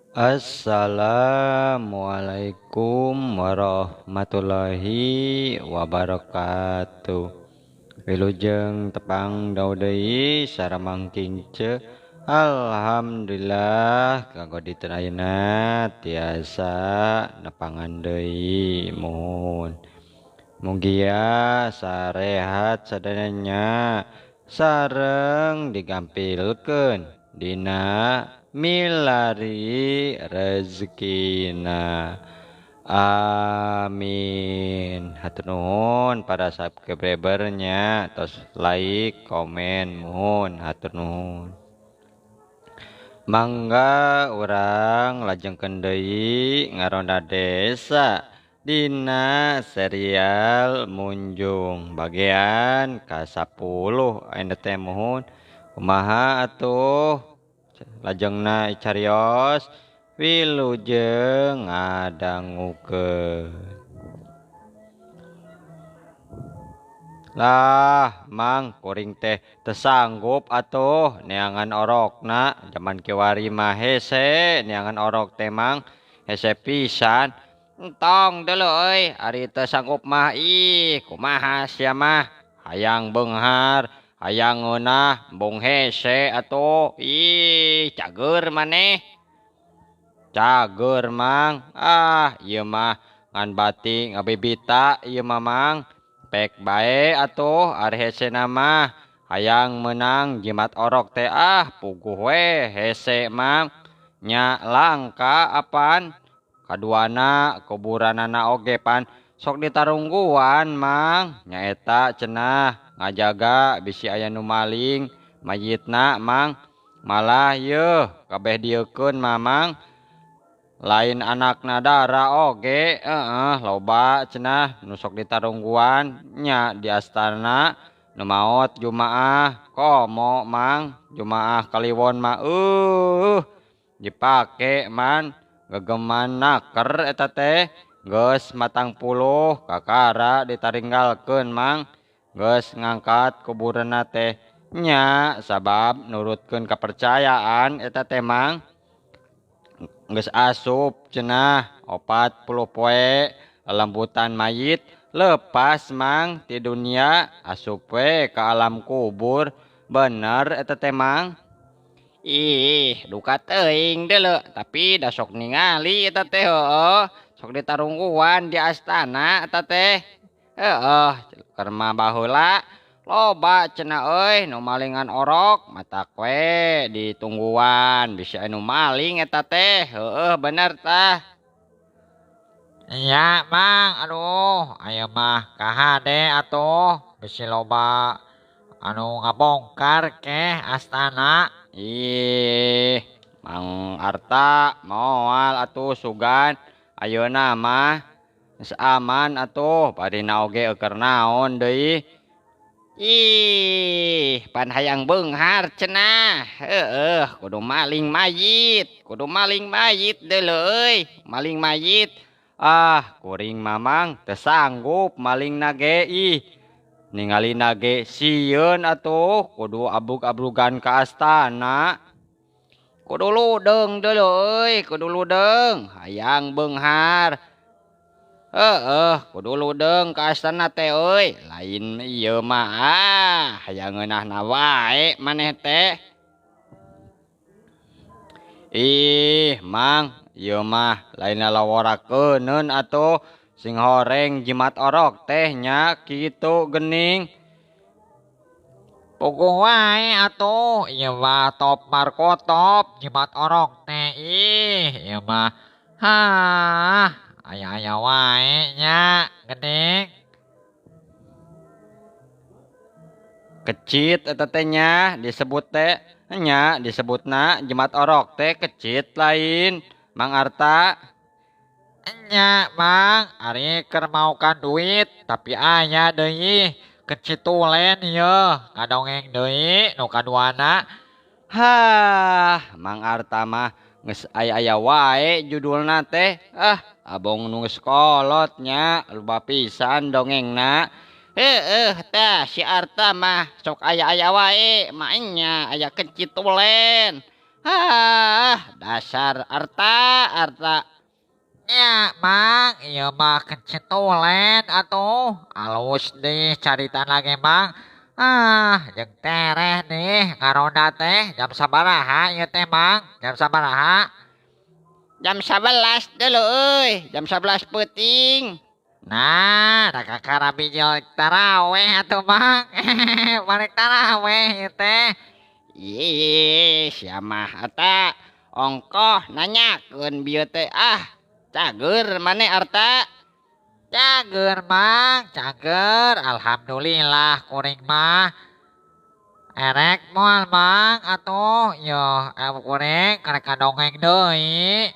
Assalamualaikum warahmatullahi wabarakatuh. Wilujeng tepang deui sareng Mang Kingce. Alhamdulillah kanggo dinten ayeuna tiasa nepangan deui muhun. Mugia sarehat sadayana sareng digampilkeun dina milari rezekina. Amin. Hatur nuhun para subscribernya, tos like, komen, muhun hatur nuhun. Mangga urang lajengkeun deui ngaronda desa dina serial Munjung bagian ka-10 ayeuna teh muhun. Kumaha atuh lajengna carios wilujeng ngadangukeun. Lah Mang, kuring teh teu sanggup atuh neangan orokna. Jaman kiwari mah hese neangan orok teh Mang, hese pisan. Entong deuleu euy, ari teu sanggup mah ih kumaha sia mah, hayang beunghar, hayang ngeunah, embung hese atuh. Ih cager maneh. Cager Mang, ah ieu mah ngan bati ngabibita ieu mah Mang. Pek bae atuh ari hesena mah, hayang meunang jimat orok teh ah puguh we hese Mang. Nya langka apan kaduana kuburanana oge pan sok ditarungguan Mang. Nyaeta cenah ngajaga bisi aya nu maling mayitna Mang. Malah yeuh kabeh dieukeun mah Mang. Lain anakna dara oge heeh loba cenah nu sok ditarungguan nya di astana nu maot Jumaah komo Mang. Jumaah Kaliwon mah dipake man gegeman naker eta teh geus 40 kakara ditaringgalkeun Mang. Geus ngangkat kuburanna teh nya sabab nurutkeun kepercayaan eta teh Mang. Geus asup cenah 40 poe lembutan mayit lepas Mang ti dunia asup we ka alam kubur. Bener eta teh Mang. Ih duka teuing deuleu tapi da sok ningali eta teh heueuh, sok ditarungguan di astana eta teh heueuh. Keur mah baheula loba cenah euy nu malingan orok, matak we ditungguan bisi anu maling eta teh heueuh bener tah. Iya Mang, aduh aya mah kahade atuh bisi loba anu ngabongkar keh astana. Ih Mang Arta moal atuh sugan ayeuna mah geus aman atuh barina oge eueuh naon deui. Ih pan hayang beunghar cenah heueuh kudu maling mayit, kudu maling mayit deuleu euy, maling mayit. Ah kuring Mamang teu sanggup malingna ge ih. Ningalina ge sieun atuh kudu abrug-abrugan ka astana. Kudu ludeung deuleu euy, kudu ludeung hayang beunghar. Heeh kudu ludeung ka astana teh euy, lain ieu mah ah hayang ngeunahna wae maneh teh. Ih Mang, ieu mah lain lalaworakeun atuh sing horeng jimat orok teh nya kitu geuning. Puguh wae atuh ieu mah top markotop jimat orok teh ih ieu mah hah aya-aya wae nya geuning. Kecit eta teh nya disebut teh nya disebutna jimat orok teh kecit lain Mang Arta. Nya Mang, ari keur maukan duit tapi aya deui kecit tulen yeuh ngadongeng deui nu kaduana. Hah Mang Arta mah geus aya-aya wae judulna teh. Ah abong nu geus kolot nya loba pisan dongengna. Heeh tah si Arta mah sok aya-aya wae maenya aya kecit tulen. Hah, dasar Arta, Arta. Nya, Mang, ieu mah kecitulen atuh. Alus deh caritaan lagi, Mang. Ah, jeung tereh nih ngaronda teh jam sabaraha ieu teh, Mang? Jam sabaraha? Jam 11 dulu euy, jam 11 peuting. Nah, da kakara bijil taraweh atuh, Mang. Balik taraweh ieu teh. Ih, sia mah eta ongkoh nanyakeun bieu teh ah. Cager maneh Arta? Cager, Mang, cager. Alhamdulillah kuring mah. Erek moal, Mang, atuh yo kuring karek ngadongeng deui.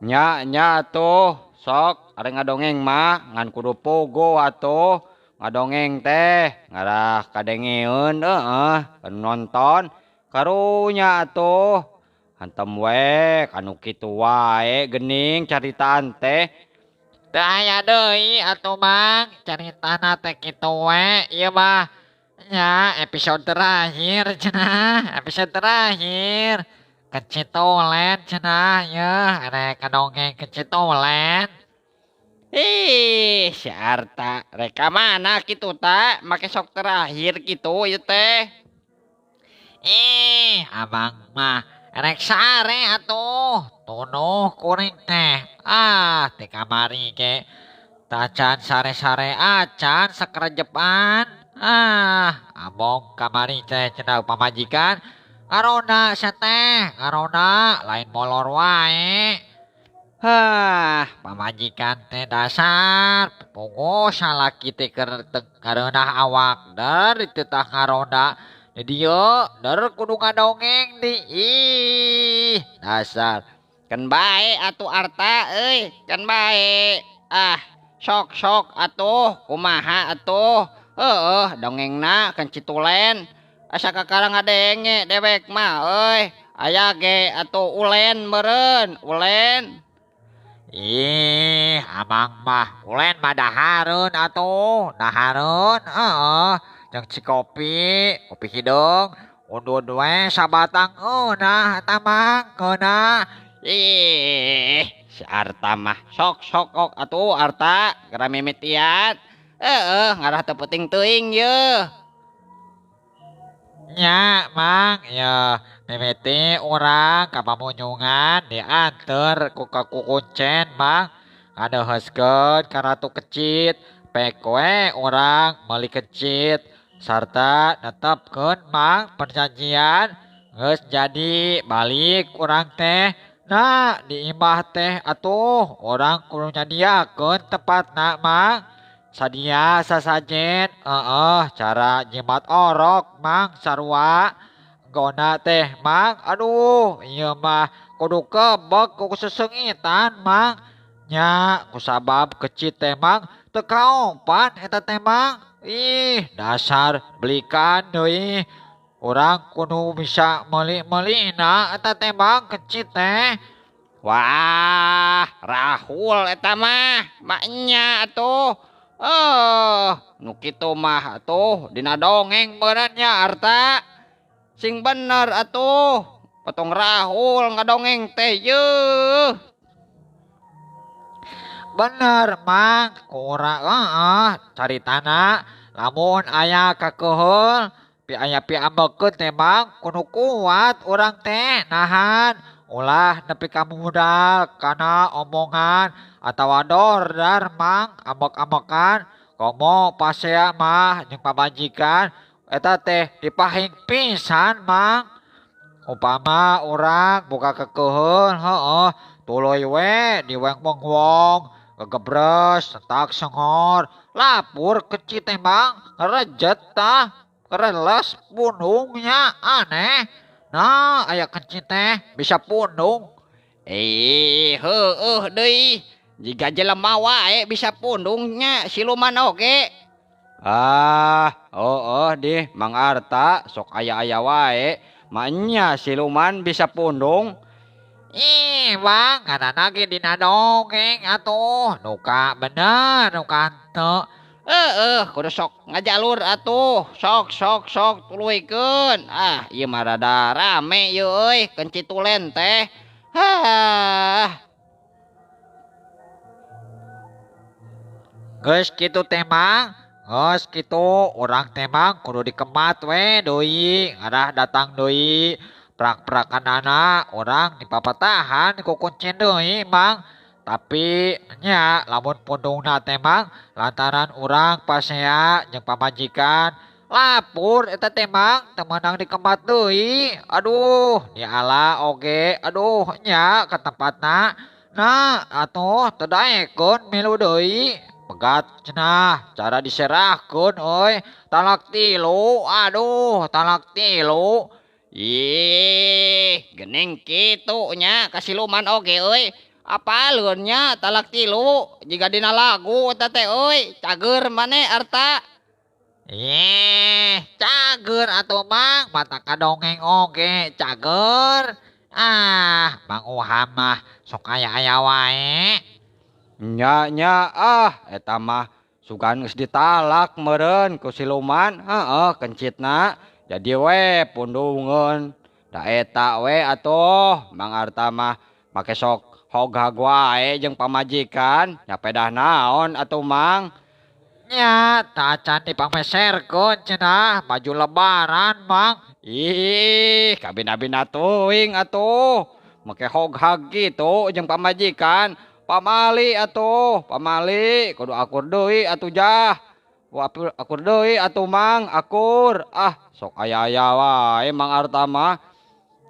Nya nya atuh, sok arek ngadongeng mah ngan kudu pogo atuh. Ngadongeng teh ngarah kadengeun heeh, nonton karunya atuh. Hantem we kanu kitu wae geuning caritaan teh. Teu aya deui atuh, Mang, caritana teh kitu we ieu mah. Nya episode terakhir cenah, episode terakhir. Kecitulen cenah yeuh, rek ngadongeng kecitulen. Ih, si Arta rek ka mana kitu ta? Make sok terakhir kitu ieu teh. Ih, abang mah rek sare atuh, tunuh kuring teh. Ah, ti kamari ge tacan sare-sare acan sakerejepan. Ah, abong kamari teh cenah pamajikan ngaronda sia teh, ngaronda lain molor wae. Hah, pamajikan teh dasar puguh salaki teh keur kareunah awak der dititah ngaronda. Di dieu der kudu ngadongeng di ih dasar. Kan bae atuh Arta euy, kan bae. Ah, sok-sok atuh kumaha atuh. Heueuh, dongengna kan citulen. Asa kakara ngadenge dewek mah euy. Aya ge atuh ulen meureun, ulen. Ih, abang mah ulen mah dahareun atuh, dahareun heeh. Jeung ci kopi, kopi hideung, undun we sabatang eunah eta Mang, keunah. Ih, si Arta mah sok-sok ok atuh Arta, geura mimitian. Heeh, ngarah teu penting teuing yeuh. Nya, Mang, yeuh mimiti urang ka pamunyungan dianteur ku ka kukuncen, Mang. Ngadeuheuskeun ka Ratu Kecit, pek we urang meuli kecit sarta netepkeun, Mang, perjanjian geus jadi balik urang teh. Nah, di imah teh atuh urang kudu nyadiakeun tempatna, Mang. Sadia sasajen heeh cara nyimat orok, Mang, sarua. Gona teh, Mang, aduh ieu mah kudu kebek ku sesengitan, Mang. Nya kusabab kecit teh, Mang, teu kaopan eta teh, Mang. Ih, dasar belikan deui. Urang kudu bisa meuli-meulina eta teh, Mang, kecit teh. Wah, rahul eta mah, maknya atuh. Nu kitu mah atuh dina dongeng meureun nya Arta. Sing bener atuh, potong rahul ngadongeng teh yeuh. Bener, Mang, kurang heeh caritana lamun aya kakeuheul pi aya piambekeun teh, Mang, kudu kuat urang teh nahan. Ulah nepi ka modal kana omongan atawa dordar, Mang, ambek-ambekan. Komo pasea mah jeung pamajikan eta teh dipahing pisan, Mang. Upama urang boga kekeuheul heeh tuluy we diweng-weng, gegebres, sentak sengor, lapur kecit teh, Mang, ngerejet tah, ngereles pundungnya aneh. Nah, aya kecit teh bisa pundung. Eh, heueuh deui. Jiga jelema wae bisa pundungnya siluman oge. Ah, oh dih Mang Arta sok aya-aya wae. Maknya siluman bisa pundung. Ih, Bang, ngaranna ge dina dongeng atuh. Nuka bener, nuka henteu. Heeh, kudu sok ngajalur atuh. Sok sok sok tuluykeun. Ah, ieu mah rada rame ieu euy, kencit tulen teh. Hah. Geus kitu teh Mang, geus kitu urang teh Mang kudu dikemat we deui, ngarah datang deui. Prak-prakanana urang dipapatahan ku kuncen deui Mang. Tapi nya lamun pundungna teh Mang lantaran urang pasea jeung pamajikan lapur eta teh Mang teu meunang dikemat deui. Aduh, diala oge, aduh nya ka tempatna. Nah, atuh teu daekeun milu deui. Pegat cenah cara diserahkeun euy, talak tilu, aduh talak tilu. Ih, geuning kitu nya kasiluman oge euy. Apaleun nya talak tilu jiga dina lagu eta teh euy, cager maneh Arta. Ih, cager atuh Mang, mata kadongeng oge cager. Ah, Mang Uham mah sok aya-aya wae. Nya nya ah eta mah sugan geus ditalak meureun ku siluman, heeh kencitna jadi we pundungeun. Da eta we atuh Mang Arta mah make sok hoghag wae jeung pamajikan, nya pedah naon atuh Mang. Nya tacan dipangmeserkeun cenah baju lebaran Mang. Ih, kabina-bina teuing atuh make hoghag kitu jeung pamajikan. Pamali atuh, pamali kudu akur deui atuh jah. Akur deui atuh Mang, akur. Ah, sok aya-aya wae Mang Arta mah.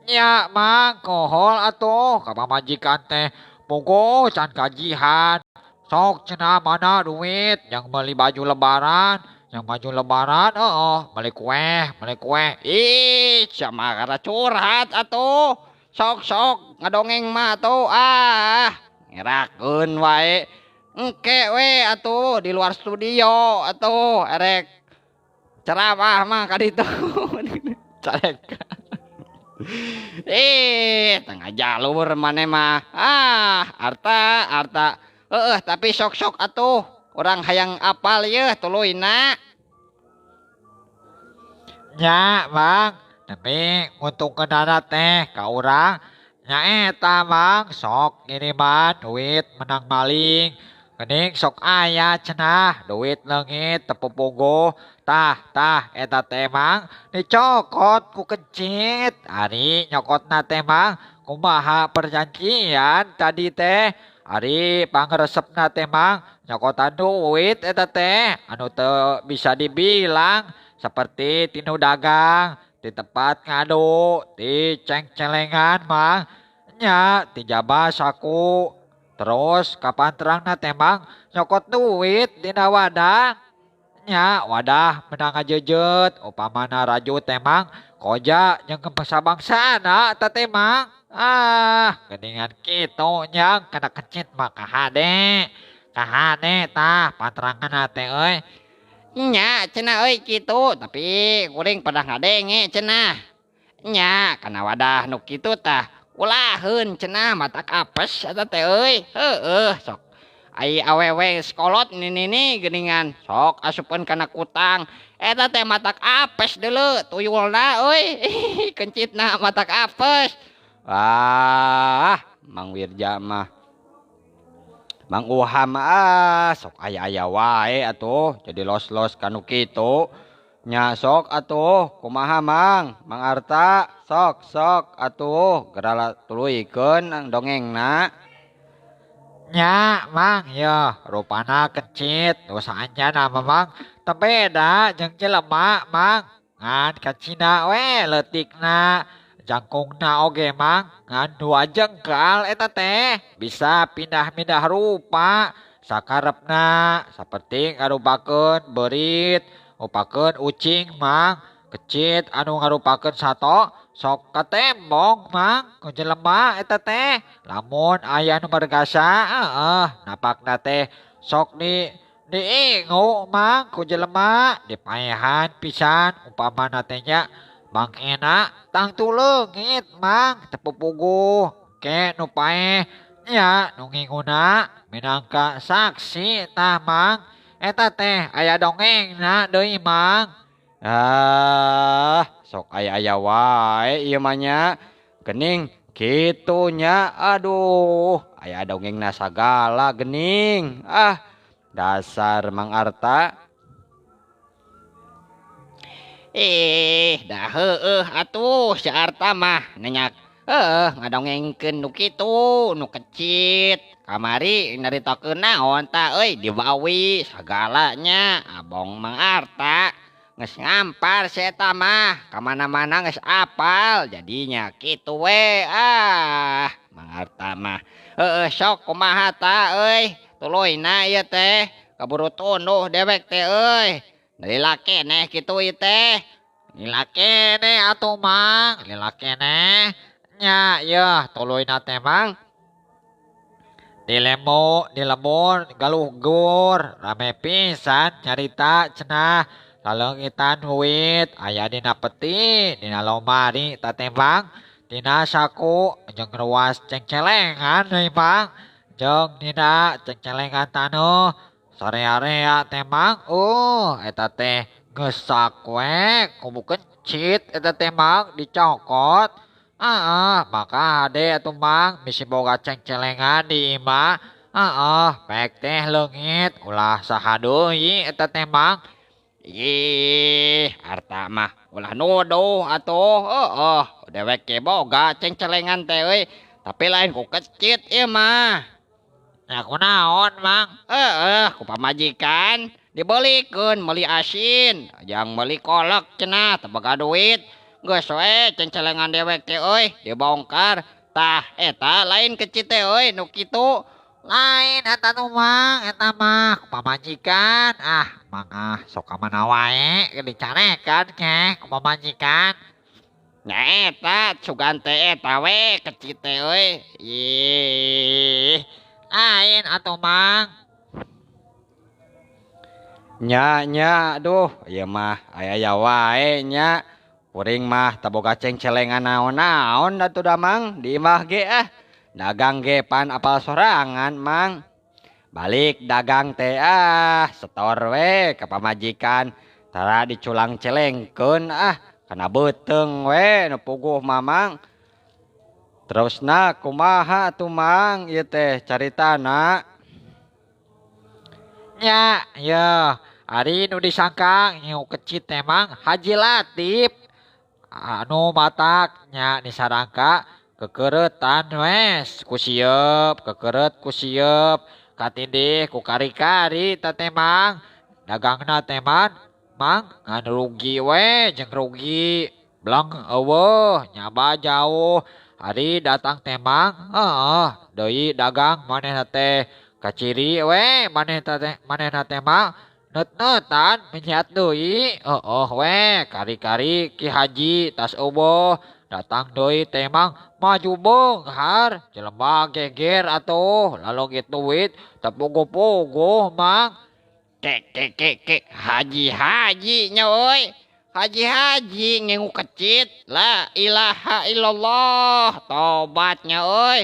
Nya Mang, kohol atuh ka pamajikan teh bogo can gajihan. Sok cenah mana duit yang beli baju lebaran, yang baju lebaran heeh, beli kue, beli kue. Ih, sia mah kada curhat atuh. Sok-sok ngadongeng mah atuh. Ah, ngerakeun wae. Engke we atuh di luar studio atuh erek ceramah mah ka ditu. Carek. Ih, tengah jalur maneh mah. Ah, Arta, Arta. Heeh, tapi sok-sok atuh urang hayang apal yeuh tuluyna. Nya, Bang, demi nguntungkeunana teh ka urang. Nya eta Mang, sok ngiriman duit menang maling. Geuning sok aya cenah duit leungit teu pupuguh. Tah, tah eta teh Mang dicokot ku kencit. Ari nyokotna teh Mang kumaha perjanjian tadi teh. Ari pangresepna teh Mang nyokotan duit eta teh anu teu bisa dibilang seperti tinu dagang, di tempat ngadu, di ceng-celengan Mang. Nya ti jaba saku. Terus kapan terangna teh Mang nyokot duit dina wadah. Nya wadah menang ngajejet upamana raju teh Mang koja jeung bangsa-bangsana eta teh Mang. Ah, geuningan kitu nyang kana kencit mah kahade. Kahade tah panteranganna teh euy. Nya cenah euy kitu, tapi kuring pernah ngadenge cenah. Nya kana wadah nu kitu tah ulaheun cenah matak apes eta teh euy. Heueuh sok. Ai awewe sekolot nini geuningan sok asupeun kana kutang eta teh matak apes deuleu tuyulna euy. Kencitna matak apes. Ah, Mang Wirja mah. Mang Uham ah sok aya-aya wae atuh jadi los-los kanu kitu. Nya sok atuh kumaha Mang? Mang Arta sok sok atuh gerala tuluykeun dongengna. Nya Mang yeuh rupana kencit nu saanjana mah Mang teu beda jeung jelema Mang. Ngan kacina we leutikna. Jangkungna oge Mang ngan dua jengkal eta teh bisa pindah-pindah rupa sakarepna saperti ngarupakeun beurit, ngupakeun ucing Mang, kecit anu ngarupakeun sato sok katembong Mang ku jelema eta teh. Lamun aya nu margasa heeh napakna teh sok di diingu Mang ku jelema dipaehan pisan upamana teh nya Bang enak tangtu leungit Mang teu pupuguh ke nu paeh nya nu nginguna minangka saksi tah Mang. Eta teh aya dongengna deui Mang. Ah, sok aya-aya wae ieu mah nya. Gening kitu nya, aduh, aya dongengna sagala gening. Ah, dasar Mang Arta. Ih, dah heueuh atuh si Arta mah nanya heueuh ngadongengkeun nu kitu, nu kecit. Kamari nyaritakeun naon ta euy dibawi sagalanya abong Mang Arta. Geus ngampar si eta mah, kamana-mana geus apal jadinya kitu we. Ah, Mang Arta mah. Heueuh sok kumaha ta euy, tuluyna ieu teh kaburu tunduh dewek teh euy. Lila keneh kitu ieu teh. Lila keneh atuh Mang, lila keneh. Nya ieu tuluyna teh Mang. Di lemo, di lembur galuh gur, rame pisan nyarita cenah. Laleungitan duit aya dina peti, dina lomari ta teh Mang, dina saku jeung ruas cengcelengan deui Mang, jeung dina cengcelengan taneuh sarea-rea teh Mang. Eta teh geus we kubu kencit eta teh Mang dicokot. Heeh, maka hade atuh Mang bisi boga cengcelengan di imah. Heeh, pek teh leungit ulah saha deui eta teh Mang. Ih, Arta mah ulah nuduh atuh. Heeh, dewek ge boga cengcelengan teh euy, tapi lain ku kecit ieu mah. Ya kunaon Mang? Heeh, ku pamajikan dibelikeun meuli asin, jang meuli kolak cenah teu boga duit. Geus we cengcelengan dewek teh euy dibongkar. Tah eta lain kecit teh euy nu kitu. Lain eta nu Mang, eta mah pamajikan. Ah, Mang ah sok ka mana wae dicarekan keh ku pamajikan. Nya eta sugan teh eta we kecit teh euy. Ih, lain atuh Mang. Nya nya aduh ieu mah aya-aya wae nya. Kuring mah teu boga cengcelengan naon-naon atuh da Mang di imah ge ah. Dagang ge pan apal sorangan Mang. Balik dagang teh ah setor we ka pamajikan, tara diculang celengkeun ah kana beuteung we nu puguh mah Mang. Terusna kumaha atuh Mang ieu teh caritana? Nya, yeuh, ari nu disangka ngiu kecit teh Mang Haji Latif. Anu matak nya disarangka kekeretan wes ku sieup, kekeret ku sieup, katindih ku kari-kari ta teh Mang. Dagangna teh Mang, Mang ngan rugi we jeung rugi. Bleng eueuh nyaba jauh. Ari datang teh Mang, heeh, deui dagang manehna teh kaciri we manehna teh, manehna teh Mang. Neut-neutan menyehat deui, heeh we kari-kari Ki Haji tas eueuh. Datang deui teh Mang maju beunghar, jelema geger atuh, lalongit duit teu puguh-puguh Mang. Ke ke ke ke haji haji nya euy. Haji haji ngengu kecit. La ilaha illallah, tobatnya euy.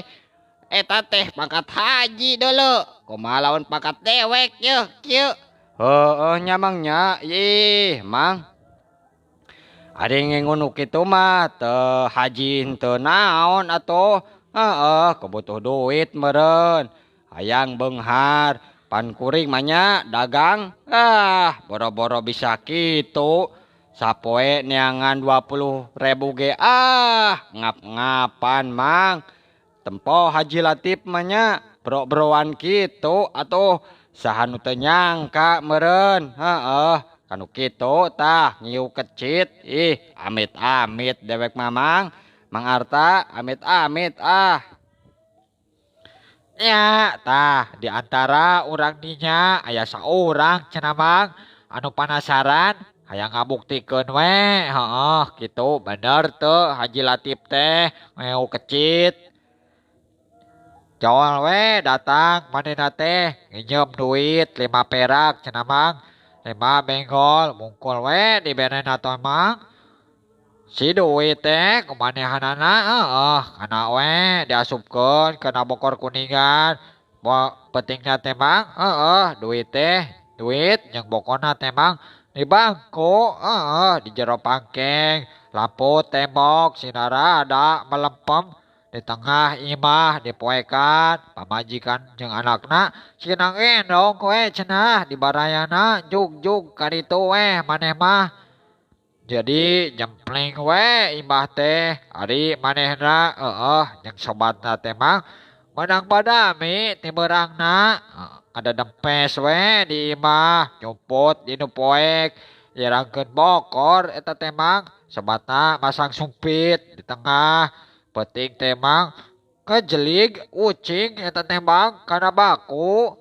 Eta teh pangkat haji deuleu. Kumaha lawan pangkat dewek yeuh kieu. Heeh nya Mang nya, ih Mang. Ari ngengu nu kitu mah teu haji henteu naon atuh. Heeh, kebutuh duit meureun. Hayang beunghar, pan kuring mah nya dagang. Ah, boro-boro bisa kitu. Sapoe neangan 20.000 ge ah, ngap-ngapan Mang. Tempo Haji Latif mah nya bro-broan kitu atuh. Saha nu teu nyangka meureun. Heeh, kanu kitu tah ngiu kecit. Ih, amit-amit dewek mah Mang. Mang Arta amit-amit ah. Nya, tah di antara urang dinya aya saurang cenah Mang anu panasaran hayang ngabuktikeun we. Heeh, kitu bener teu Haji Latif teh ngeu kecit. Jawal we datang manehna teh nginjem duit 5 perak cenah Mang. 5 benggol mungkul we diberena teh Mang. Si duit teh kumanehanana heeh kana we diasupkeun kana bokor kuningan. Pentingna teh Mang heeh duit teh Duit jeung bokona teh Mang di bangku, heeh, di jero pangkeng, lampu tembok sinarada melempem di tengah imah dipoekan pamajikan jeung anakna cenah ngendong we cenah di barayana jugjug ka ditu we maneh mah. Jadi jempling we imah teh ari manehna heeh jeung sobatna teh Mang menang badami ti beurangna ada dempes we di imah nyumput di nu poek nyerangkeun bokor eta teh Mang sobatna masang sumpit di tengah peuting teh Mang kejelig ucing eta teh Mang kana baku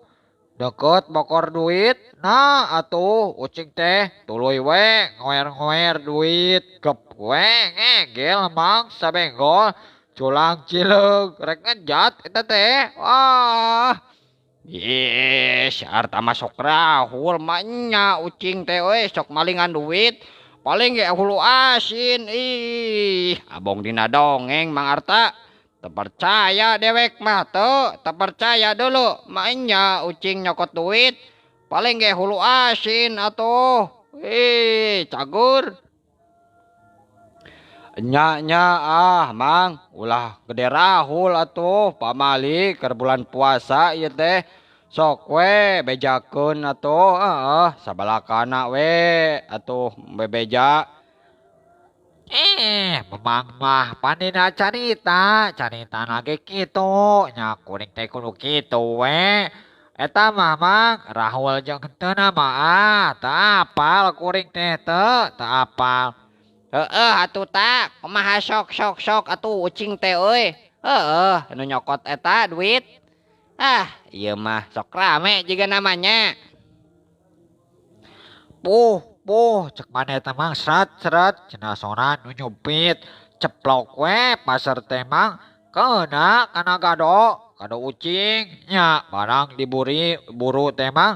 deket bokor duit nah atuh ucing teh tuluy we ngoer-ngoer duit gep we ngegel Mang sabenggol culang cileung rek ngejat eta teh wah. Ih, si Arta mah sok rahul mah nya ucing teh euy sok malingan duit paling ge hulu asin ih abong dina dongeng Mang Arta teu percaya dewek mah teu teu percaya dulu mah nya ucing nyokot duit paling ge hulu asin atuh ih cagur. Nya nya ah Mang ulah gede rahul atuh pamali keur bulan puasa ieu teh sok we bejakeun atuh heeh sabalakana we atuh bebeja. Memang mah pandina carita, carita lagi kitu nya kuring teh kudu kitu we. Eta mah Mang rahul jeung henteu mah ah teu apal kuring teh teu teu apal. Heeh atuh ta kumaha sok sok sok atuh ucing teh euy heeh nu nyokot eta duit ah ieu mah sok rame jiga namanya. Puh puh cek maneh teh Mang seret seret cenah sora nu nyumpit ceplok we pasar teh Mang keuna kana gado gado ucing nya barang diburi buru teh Mang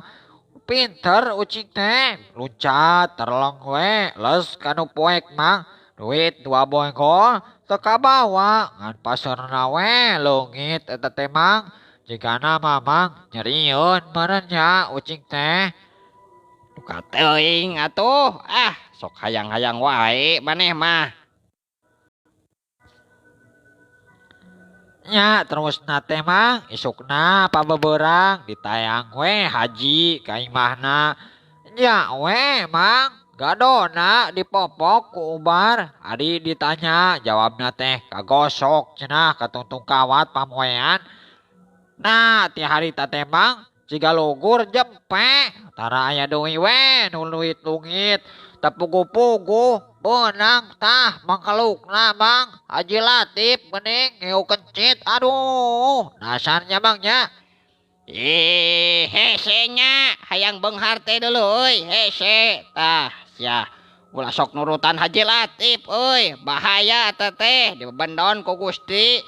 pinter ucing teh luncat terleng we les kanu poek Mang duit dua bonggol teu kabawa ngan pasarna we leungit eta teh Mang jigana mah Mang nyerieun meureun nya ucing teh. Duka teuing atuh ah sok hayang-hayang wae maneh mah. Nya terusna teh Mang isukna pabeberang ditayang we haji ka imahna nya we Mang gadona dipopok ku ubar ari ditanya jawabna teh kagosok cenah katungtung kawat pamoean. Nah ti harita teh Mang jiga lugur jempe tara aya deui we nu duit leungit teu puguh-puguh beunang tah mangkelukna Mang Haji Latif geuning ngeu kencit aduh dasarnya Mang nya. Ih hese nya hayang beunghar teh dulu euy hese tah sia ulah sok nurutan Haji Latif euy bahaya eta teh dibebendon ku Gusti.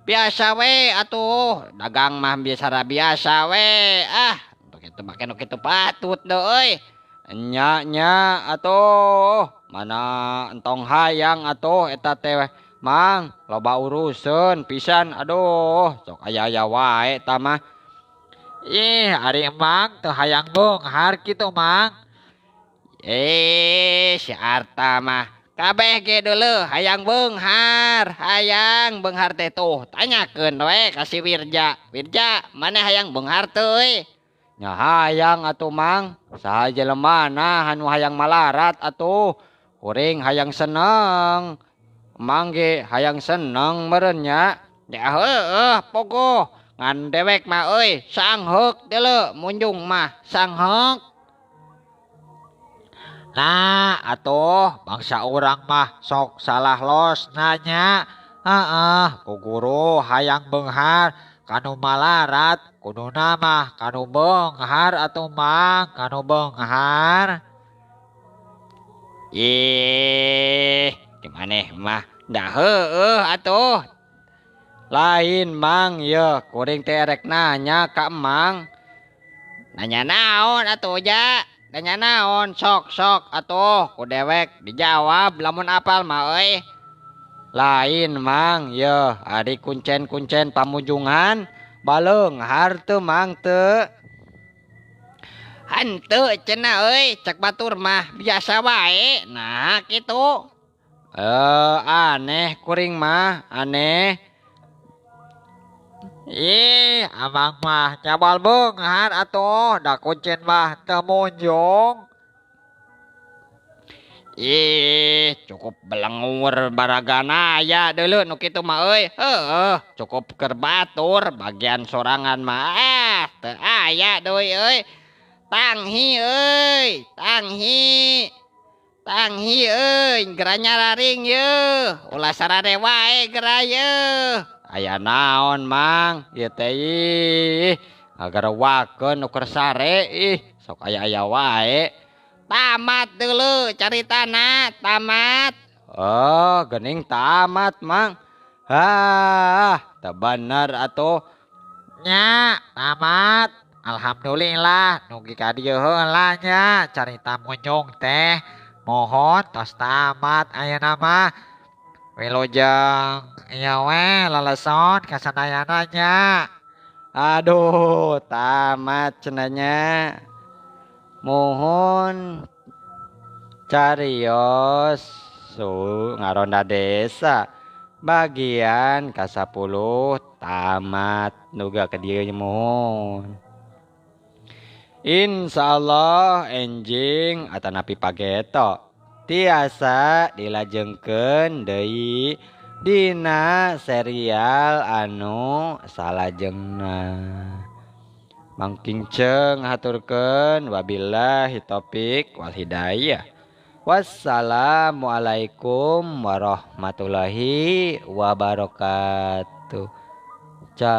Biasa we atuh dagang mah biasa biasa we ah kitu make nu kitu patut deuh euy. Nya nya atuh mana entong hayang atuh eta teh Mang loba uruseun pisan aduh sok aya-aya wae eta mah. Ih ari Mang teu hayang beunghar kitu Mang. Eh si Arta mah kabeh ge deuleuh hayang beunghar teh tuh tanyakeun we ka si Wirja. Wirja maneh hayang beunghar teu euy? Nya hayang atuh Mang saha jelemana anu hayang malarat atuh kuring hayang seneng Mang ge hayang seneng meureun nya. Ya heueuh pogoh ngan dewek mah euy sangheuk deuleu munjung mah sangheuk. Nah atuh bangsa urang mah sok salah los nanya heeh ku guru hayang beunghar kanu malarat kuduna mah kanu beunghar atuh Mang kanu beunghar. Ih maneh mah dah heueuh atuh. Lain Mang yeuh kuring teh rek nanya ka Mang. Nanya naon atuh ja? Nanya naon sok sok atuh ku dewek dijawab lamun apal mah euy. Lain Mang yeuh ari kuncen-kuncen pamujungan baleunghar teu Mang teu. Henteu cenah euy, cek batur mah biasa wae. Nah kitu. Aneh kuring mah, aneh. Ih, amang mah nyabal beunghar atuh, da kuncen mah teu munjung. Ih, cukup belengur baragana aya deuleu nu kitu mah euy. Heueuh, cukup keur batur bagian sorangan mah teu aya deui euy. Tanghi euy, tanghi. Tanghi euy, geura nyararing yeuh. Ulah sarare wae geura yeuh. Aya naon Mang, ieu teh ih ngagarewakeun nu keur sare ih, sok aya-aya wae. Tamat dulu caritana, tamat. Oh, geuning tamat Mang. Hah, teu bener atuh. Nya, tamat. Alhamdulillah nugi ka dieu heula nya carita munjung teh. Mohon tos tamat ayeuna mah. Wilujeng ieu we leleson ka sadayana nya. Aduh, tamat cenah nya. Mohon carios su ngaronda desa bagian ka-10 tamat nuga ka dieu mohon. Insyaallah enjing atanapi pageto tiasa dilajengkeun deui dina serial anu salajengna. Mangkinceng haturkeun wabillahi taufik wal hidayah. Wassalamualaikum warahmatullahi wabarakatuh. Ca.